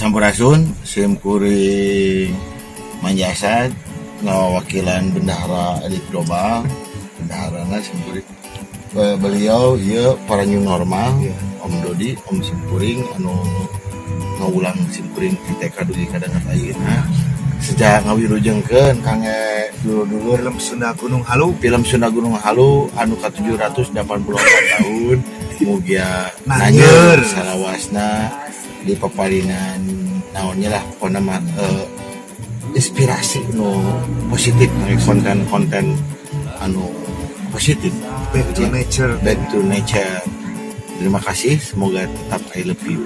Sampurasun, sim kuring Manjasad ngawakilan bendahara elit global, bendaharana sim kuring. Beliau ieu para new normal, Om Dodi, Om Simkuring anu ngawulang simkuring di TK dugi ka danget ayeuna. Sejak ngawilujengkeun kangge dulur-dulur Film Sunda Gunung Halu. Film Sunda Gunung Halu anu ka 784 tahun mugia Nanyer. Nanyer salawasna di paparinan naonnya lah, pokoknya mah inspirasi nu positif, konten-konten anu positif. Back to nature. Back to nature. Terima kasih, semoga tetap I love you.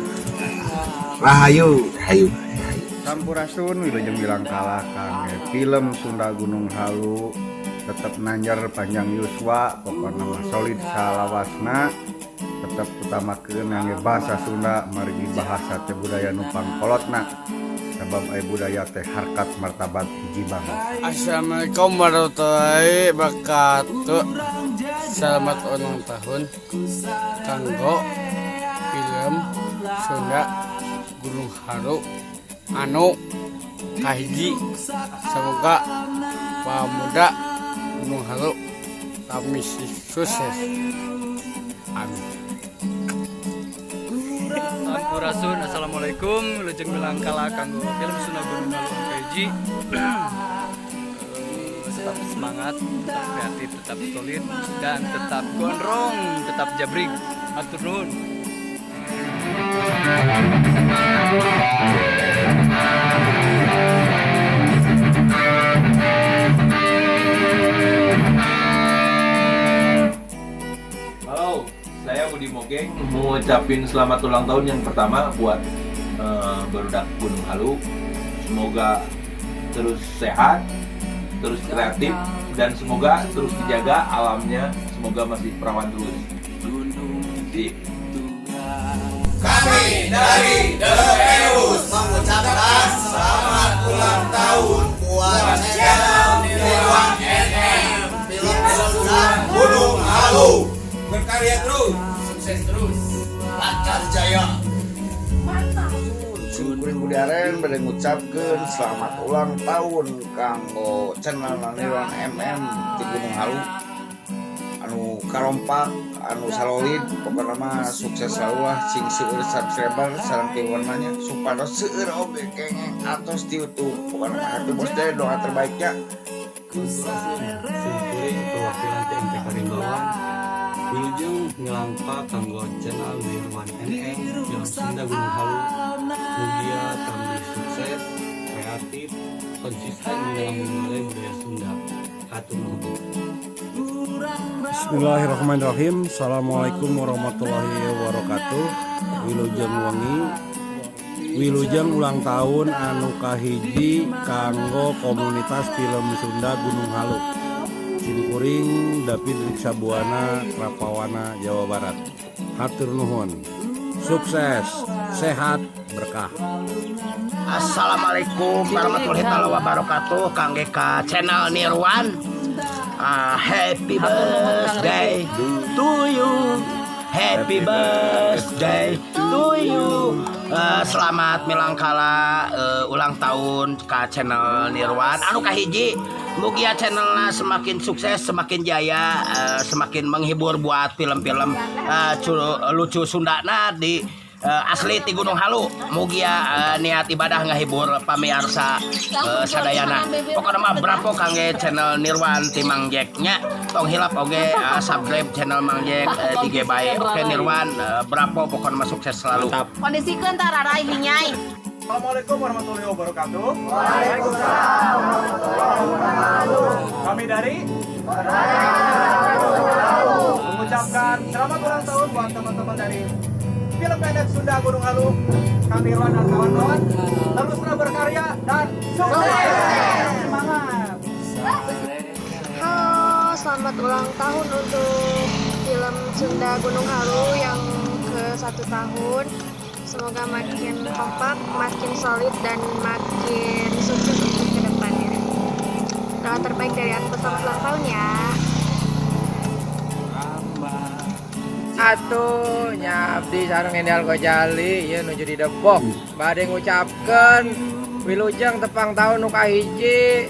Rahayu. Hayu, rahayu. Sampurasun, wilujeng milangkala kangge film Sunda Gunung Halu, tetep nanjer, panjang yuswa, pokokna mah solid salawasna, tetep utamakeun ngangge bahasa Sunda margi bahasa teh budaya nu pangkolotna, sabab aya budaya teh harkat martabat hiji bangsa. Assalamualaikum warahmatullahi wabarakatuh. Selamat ulang tahun kanggo film Sunda Gunung Halu anu kahiji. Semoga pemuda Gunung Halu kami sukses. Amin. Sampurasun, assalamualaikum, wilujeng milangkala kanggo film Sunda Gunung Halu anu kahiji. Tetap semangat, tetap kreatif, tetap solid, dan tetap gondrong, tetap jabrik. Hatur nuhun. Halo, saya Budi Mogeng mau ngucapin selamat ulang tahun yang pertama buat Barudak Gunung Halu. Semoga terus sehat, terus kreatif, dan semoga terus dijaga alamnya. Semoga masih perawan terus. Sip. Kami dari The Eus mengucapkan selamat ulang tahun buat channel Nirwan NM, film Sunda Gunung Halu. Berkarya terus, sukses terus, lancar jaya. Simkuring Budi Aren bade ngucapkeun selamat ulang tahun kanggo channel Nirwan MM di Gunung Halu anu karompak, anu salolid, pokokna mah sukses selalu lah, sing seueur subscriber sareng viewerna, supados seueur oge kengeng atos di YouTube. Pokokna mah happy birthday, doa terbaiknya. Simkuring perwakilan TMP Karimbawan, wilujeng milangkala kanggo channel Nirwan NM film Sunda Gunung Halu, mugia tambih sukses, kreatif, konsisten dalam mengenai budaya Sunda. Hatur nuhun. Bismillahirrahmanirrahim. Assalamualaikum warahmatullahi wabarakatuh. Wilujeng wengi, wilujeng ulang tahun anu kahiji kanggo komunitas film Sunda Gunung Halu. Simkuring David Riksabuana, Krapawana, Jawa Barat. Hatur nuhun. Sukses, sehat, berkah. Assalamualaikum warahmatullahi taala wabarakatuh kangge ka channel Nirwan. Ah, happy birthday to you, happy birthday to you. Selamat milangkala ulang tahun ka channel Nirwan anu kahiji. Mugia channelnya semakin sukses, semakin jaya, semakin menghibur buat film-film lucu Sundana di asli ti Gunung Halu. Mugia niat ibadah ngahibur pamiarsa sadayana. Pokoknya mah bravo kangge channel Nirwan ti Mang Jack nya. Tong hilap oge subscribe channel Mang Jack di Gebai. Oke Nirwan, bravo, pokoknya mah sukses selalu. Kondisikan tara rai hinyai. Assalamualaikum warahmatullahi wabarakatuh. Waalaikumsalam warahmatullahi wabarakatuh. Kami dari mengucapkan selamat ulang tahun buat teman-teman dari film pendek Sunda Gunung Halu. Kami Irwan dan kawan-kawan teruslah berkarya dan sukses. Semangat. Halo, selamat ulang tahun untuk film Sunda Gunung Halu yang ke 1 tahun. Semoga makin kompak, makin solid, dan makin sukses untuk kedepannya. Doa terbaik dari aku, selamat ulang tahun ya. Wabarakatuh. Nya, abdi sareng Endal Gojali ieu nuju di Depok. Bade ngucapkeun wilujeng tepang tahun nu kahiji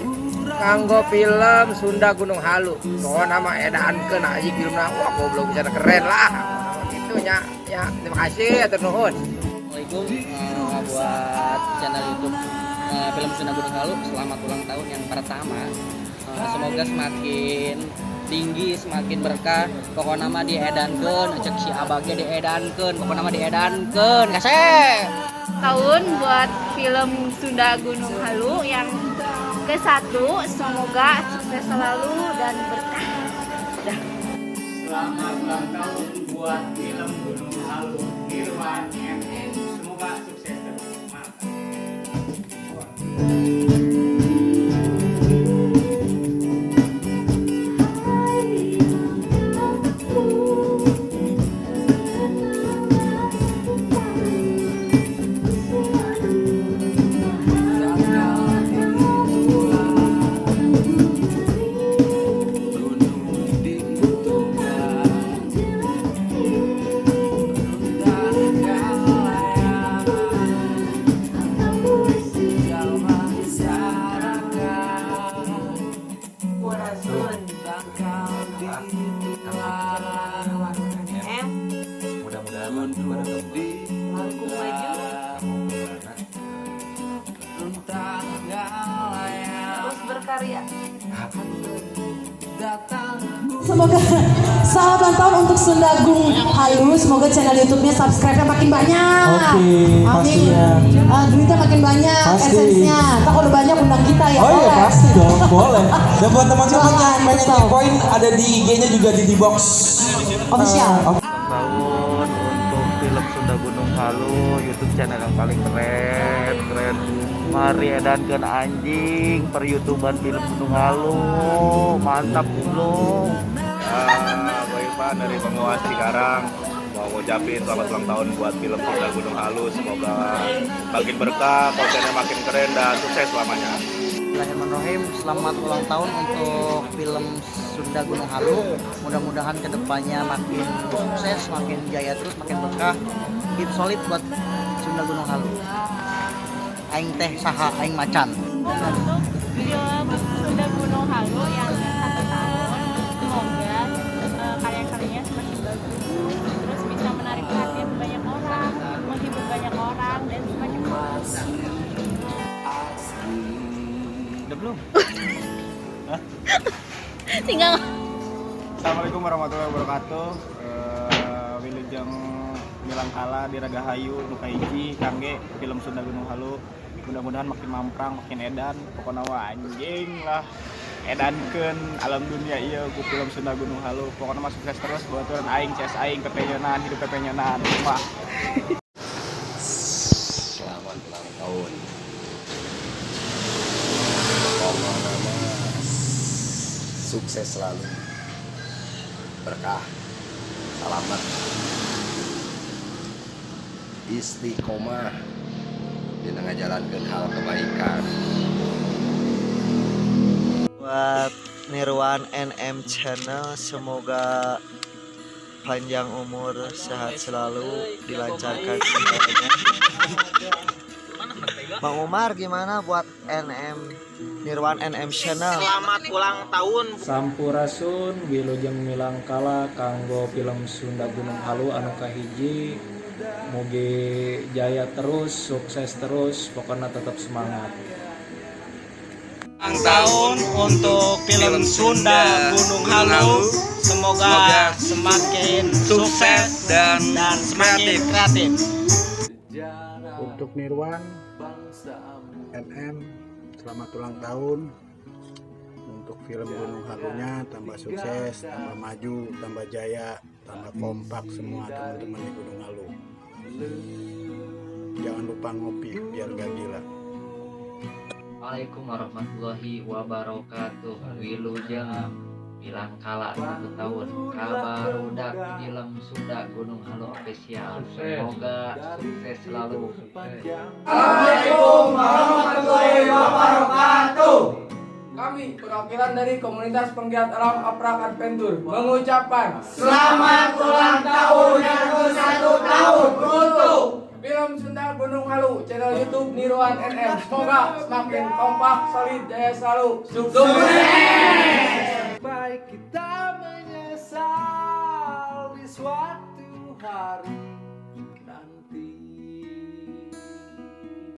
kanggo film Sunda Gunung Halu. Pokokna mah edankeun aja filmna. Wah, goblok bisa keren lah. Gitu nya. Ya, terima kasih, hatur nuhun. Assalamualaikum buat channel YouTube film Sunda Gunung Halu, selamat ulang tahun yang pertama. Semoga semakin tinggi, semakin berkah. Pokoknya mah diedankeun, cek si abage diedankeun, pokoknya mah diedankeun. Kasih. Tahun buat film Sunda Gunung Halu yang ke-1, semoga sukses selalu dan berkah. Dah. Selamat ulang tahun buat film Gunung Halu Nirwan MM. Semoga sukses terus. Mantap. M. Mudah-mudahan Langkung maju, terus berkarya. Semoga selamat ulang tahun untuk Sunda Gung Halu. Semoga channel YouTube-nya subscribe-nya makin banyak. Oke, Amin. pastinya. Duitnya makin banyak, Pasti. AdSense-nya. Ntar kalau banyak undang kita ya. Oh iya, boleh. Pasti dong, boleh. Dan buat teman-teman yang pengen Jualan, kepoin, ada di IG-nya juga di D-Box Official. Tahun untuk film Sunda Gunung Halu, YouTube channel yang paling keren keren. Mari edankeun anjing per YouTubean film Gunung Halu, mantap goblok. Gue Irfan dari Penguas Cikarang mau ngucapin selamat ulang tahun buat film Sunda Gunung Halu, semoga makin berkah, kontennya makin keren dan sukses selamanya. Bismillahirrahmanirrahim. Selamat ulang tahun untuk film Sunda Gunung Halu. Mudah-mudahan kedepannya makin sukses, makin jaya terus, makin berkah. Keep solid buat Sunda Gunung Halu. Aing teh saha, aing macan. Untuk film Sunda Gunung Halu yang 1 tahun, semoga karya-karyanya semakin bagus, terus bisa menarik perhatian banyak orang, menghibur banyak orang, dan semakin bagus. Udah belum? Tinggal Assalamualaikum warahmatullahi wabarakatuh. Wilujeng Milangkala Diragahayu nu kahiji kangge film Sunda Gunung Halu. Mudah-mudahan makin mamprang, makin edan. Pokoknya wah anjing lah. Edankeun alam dunia iya ku film Sunda Gunung Halu. Pokoknya mah sukses terus buat aing, CS aing, pepenyonan, hidup pepenyonan. Wah. Selamat ulang tahun. Pokoknya mah sukses selalu, berkah, selamat, istiqomah dina ngajalankeun hal kebaikan. Buat Nirwan NM Channel, semoga panjang umur, sehat selalu, dilancarkan segalanya. Bang Umar, gimana buat NM Nirwan NM Channel? Selamat ulang tahun. Sampurasun, wilujeng milangkala kanggo film Sunda Gunung Halu anu kahiji. Mugi jaya terus, sukses terus, pokoknya tetap semangat. Ulang tahun untuk film Sunda Gunung Halu. Semoga semakin sukses dan semakin kreatif. Untuk Nirwan NM, selamat ulang tahun. Untuk film Gunung Halunya tambah sukses, tambah maju, tambah jaya, tambah kompak semua teman-teman di Gunung Halu. Jangan lupa ngopi biar gak gila. Assalamualaikum warahmatullahi wabarakatuh. Wilujeng Milangkala 1 tahun ka barudak film Sunda Gunung Halu Official. Semoga sukses selalu. Assalamualaikum warahmatullahi wabarakatuh. Kami perwakilan dari komunitas penggiat alam Aprak Adventure mengucapkan Selamat ulang tahun yang ke-1 tahun untuk film Sunda Gunung Halu, channel YouTube Nirwan NM. Semoga semakin kompak, solid, jaya selalu, sukses. Baik kita menyesal di suatu hari.